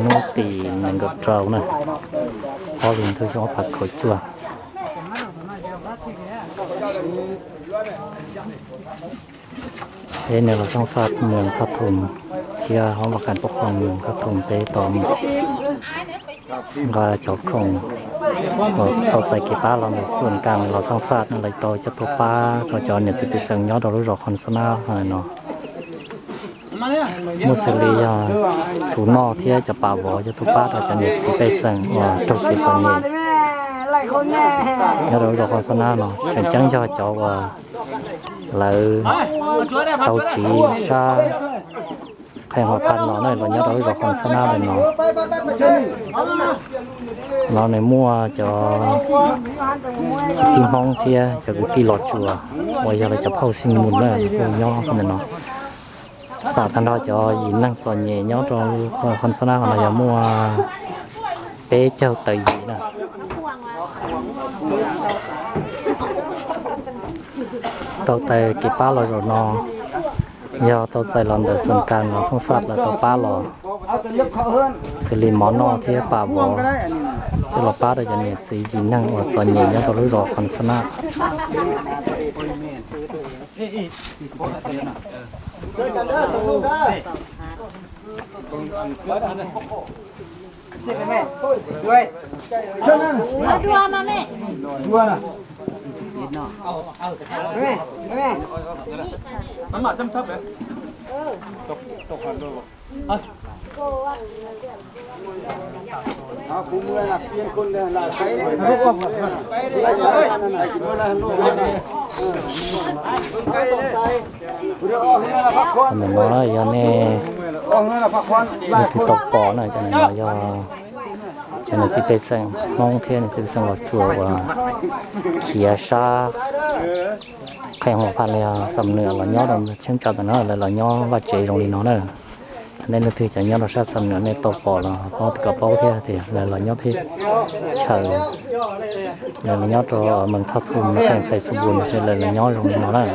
Hnub tim nees nkaum rau na, ob hlis ntuj xyoo ob phav kaum cuaj. Peb nws los xab xaj mus Thaj Thoom thiab hoob vaj khav pab khoom mus Thaj Thoom peb tau nqa cov khoom uas tau txais kev pab los ntawm Xuam Kas los xab xaj no lawv tau coj tuaj pab rau cov niam txiv pej xeem nyob rau lub zos Qhoo Xab Nab no. Muaj xws li yog txhuv noj thiab cov pas vov coj tuaj pab rau cov niam txiv pej xeem uas raug kev txom nyem nyob rau lub zos Qhoo Xab Nab no. Tseem ceeb yog cov uas lawv tau tsiv sab Qhee Huam Phas los na, los nyob rau lub zos Qhoo Xab Nab no. No nws muaj cov kwv tij Hmoob thiab cov kwv tij Los Tsuas uas yog lawv cov phauj xij mus na, kuj nyob ntawm no. Xam tag nrho cov yim neeg txom nyem nyob rau Qhoo Xab Nab no yog muaj peb caug tawm yim na. Tau txais kev pab los zaum no yog tau txais los ntawm Xuam Kas los xab xaj lawv tau pab los, xws li mov noj thiab pas vov, coj los pab rau cov niam txiv yim neeg uas txom nyem nyob rau lub zos Qhoo Xab Nab. Ntawm no yog nej leej twg tau pom na, cov ntawm no yog cov niam txiv pej xeem Hmoob thiab niam txiv pej xeem Los Tsuas uas khiav sab Qhee Huam Phas los yog Xam Nuam los nyob rau cheeb tsam ntawm no, lawv los nyob vaj tsev zoo li no na. Nej leej twg cov nyob rau sab Xam Nuam nej tau pom los paub kom paub thiab tias lawv los nyob teb chaws, lawv los nyob rau Moos Thaj Thum, Qhee Xais Xus Npus no, lawv los nyob zoo li no na.